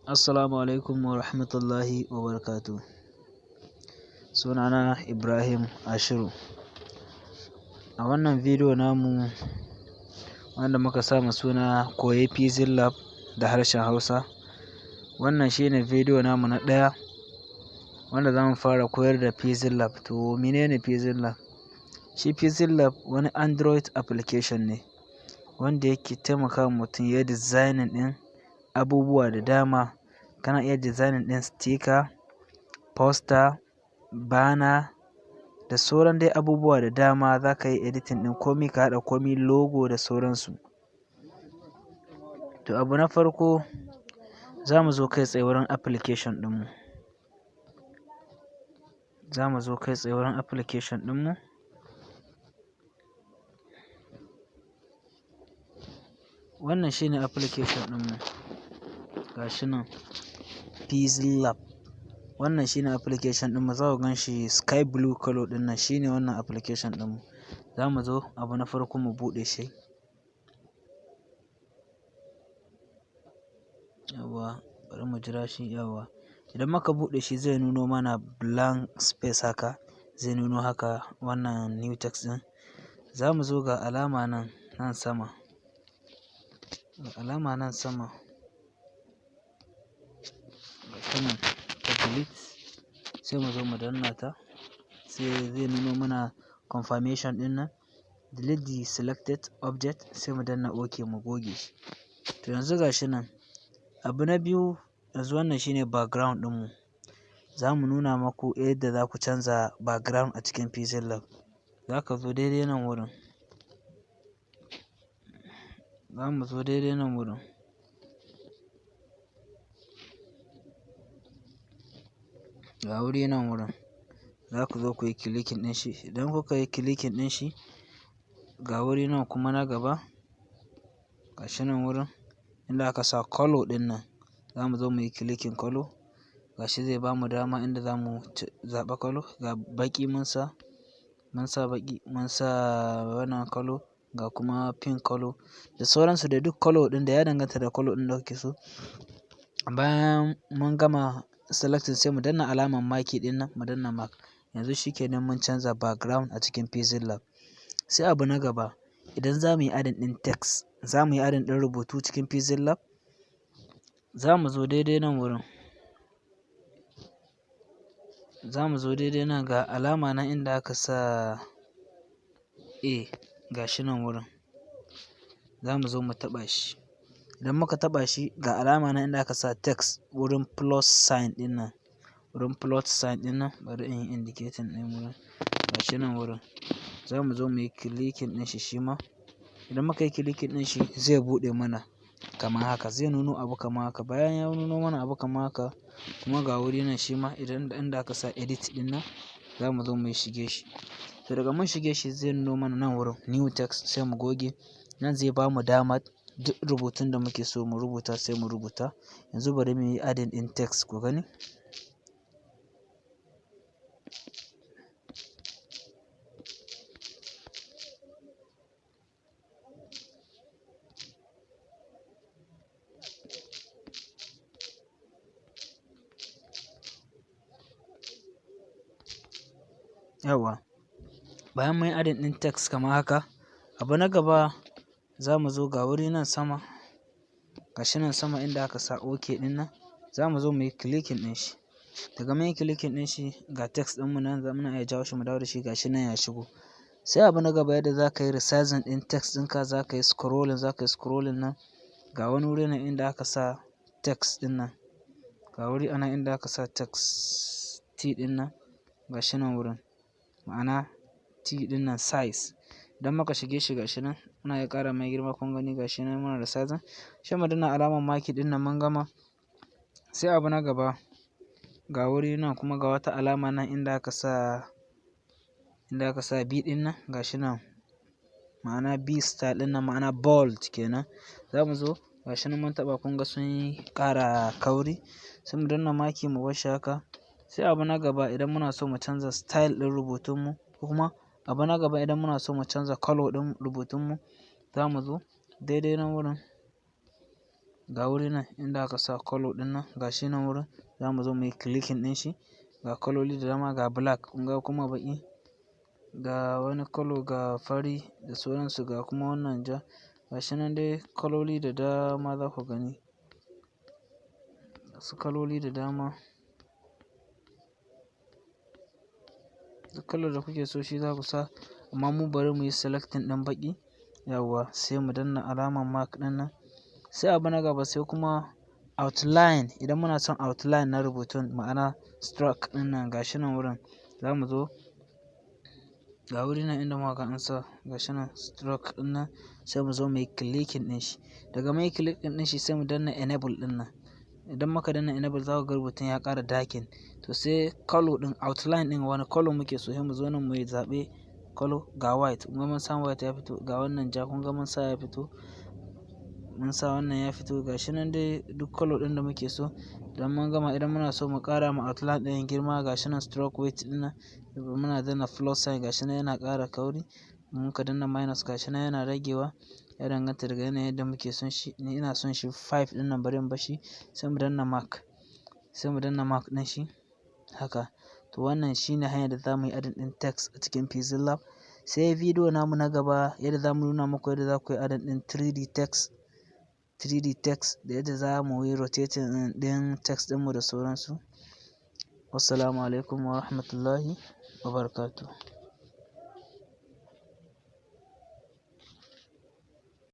Assalamu alaikum wa rahmatullahi wa barakatuh. Sunana Ibrahim Ashiru. A wannan bidiyo namu wanda muka sama suna Koyi Pixel Lab da harshen Hausa. Wannan shine bidiyo namu na ɗaya wanda zamu fara koyar da Pixel Lab. To menene Pixel Lab? Shi Pixel Lab wani Android application ne wanda yake taimakawa mutum ya yi designing ɗin abubuwa da dama. Kana iya designing ɗin sticker, poster, banner da sauran dai abubuwa da dama. Za ka yi editing ɗin komi, ka haɗa komi, logo da sauransu. To abu na farko, za mu zo kai tsaye wurin application ɗinmu. Za mu zo kai tsaye wurin application ɗinmu. Wannan shine application ɗinmu. Ga shi nan, Pixel Lab. Wannan shine application ɗinmu. Za ku gan shi sky blue color ɗin nan shine wannan application ɗinmu. Za mu zo abu na farko mu buɗe shi. Yawwa, bari mu jira shi, yawwa. Idan muka buɗe shi zai nuno mana blank space haka, zai nuno haka wannan new text ɗin. Za mu zo ga alama nan, nan sama. Ga alama nan sama. Ga ta nan ta delete. Sai mu zo mu danna ta. Sai zai nuno mana confirmation ɗin nan. Delete the selected object, sai mu danna OK mu goge shi. To yanzu ga shi nan. Abu na biyu, yanzu wannan shine background ɗinmu. Za mu nuna maku yadda za ku canza background a cikin Pixel Lab. Za ka zo daidai nan wurin. Za mu zo daidai nan wurin. Ga wuri nan wurin. Za ku zo ku yi clicking ɗin shi. Idan kuka yi clicking ɗin shi, ga wuri nan kuma na gaba. Ga shi nan wurin inda aka sa color ɗin nan. Za mu zo mu yi clicking color. Ga shi zai bamu dama inda za mu zaɓa color. Ga baƙi mun sa baƙi, mun sa wannan color, ga kuma pink color da sauransu, da duk color ɗin da ya danganta da color ɗin da kuke so. Bayan mun gama selecting, sai mu danna alamar maki ɗin nan, mu danna mark. Yanzu shi kenan mun canza background a cikin Pixel Lab. Sai abu na gaba, idan za mu yi adding ɗin text, za mu yi adding ɗin rubutu cikin Pixel Lab, za mu zo daidai nan wurin. Za mu zo daidai nan, ga alama nan inda aka sa A, ga shi nan wurin. Za mu zo mu taɓa shi. Idan muka taɓa shi, ga alama nan inda aka sa text, wurin plus sign ɗin nan. Wurin plus sign ɗin nan, bari in yi indicating ɗin wurin. Ga shi nan wurin. Za mu zo mu yi clicking ɗin shi shima. Idan muka yi clicking ɗin shi, zai buɗe mana kamar haka. Zai nuno abu kamar haka. Bayan ya nuno mana abu kamar haka, kuma ga wuri nan shima idan inda aka sa edit ɗin nan, za mu zo mu shige shi. To daga mun shige shi, zai nuno mana nan wurin new text, sai mu goge. Nan zai bamu dama duk rubutun da muke so mu rubuta, sai mu rubuta. Yanzu bari mu yi adding ɗin text ku gani. Yawwa. Bayan mun yi adding ɗin text kamar haka, abu na gaba, za mu zo ga wuri nan sama. Ga shi nan sama inda aka sa OK ɗin nan. Za mu zo mu yi clicking ɗin shi. Daga mun yi clicking ɗin shi, ga text ɗinmu nan, muna iya jawo shi mu dawo da shi, ga shi nan ya shigo. Sai abu na gaba, yadda za ka yi resizing ɗin text ɗinka, za ka yi scrolling, za ka yi scrolling nan. Ga wani wuri nan inda aka sa text ɗin nan. Ga wuri anan inda aka sa text T ɗin nan. Ga shi nan wurin. Ma'ana T ɗin nan, size. Idan muka shige shi, ga shi nan muna iya ƙara mai girma, kun gani, ga shi nan muna resizing. Sai mu danna alamar maki ɗin nan, mun gama. Sai abu na gaba, ga wuri nan kuma, ga wata alama nan inda aka sa B ɗin nan, ga shi nan. Ma'ana B style ɗin nan, ma'ana bold kenan. Za mu zo, ga shi nan mun taɓa, kun ga sun yi ƙara kauri. Sai mu danna maki, mu bar shi haka. Sai abu na gaba, idan muna so mu canza style ɗin rubutunmu, ko kuma abu na gaba, idan muna so mu canza color ɗin rubutunmu, za mu zo daidai nan wurin. Ga wuri nan inda aka sa color ɗin nan, ga shi nan wurin, za mu zo mu yi clicking ɗin shi. Ga kaloli da dama, ga black, kun ga kuma baƙi, ga wani color, ga fari da sauransu, ga kuma wannan ja. Ga shi nan dai kaloli da dama za ku gani. Su kaloli da dama. Duk kalar da kuke so shi za ku sa, amma mu bari mu yi selecting ɗin baƙi. Yawwa, sai mu danna alamar mark ɗin nan. Sai abu na gaba, sai kuma outline. Idan muna son outline na rubutun, ma'ana stroke ɗin nan, ga shi nan wurin. Za mu zo ga wuri nan inda muka ga an sa, ga shi nan stroke ɗin nan, sai mu zo mu yi clicking ɗin shi. Daga mun yi clicking ɗin shi, sai mu danna enable ɗin nan. Idan muka danna enable, za ku ga rubutun ya ƙara darken. To sai color ɗin, outline ɗin, wane color muke so, sai mu zo nan mu yi zaɓe color. Ga white, kun ga mun sa white ya fito, ga wannan ja, kun ga mun sa ya fito, mun sa wannan ya fito. Ga shi nan dai duk color ɗin da muke so. Idan mun gama, idan muna so mu ƙara ma outline ɗin girma, ga shi nan stroke width ɗin nan, muna danna plus sign, ga shi nan yana ƙara kauri. Muka danna minus, ga shi nan yana ragewa. Ya danganta daga yanayin yadda muke son shi. Ni ina son shi 5 ɗin nan, bari in bar shi. Sai mu danna mark, sai mu danna mark ɗin shi haka. To wannan shine hanyar da za mu yi adding ɗin text a cikin Pixel Lab. Sai bidiyo namu na gaba, yadda za mu nuna muku yadda za ku yi adding ɗin 3D text, 3D text, da yadda za mu yi rotating ɗin text ɗinmu da sauransu. Wassalamu alaikum wa rahmatullahi wa barakatuh.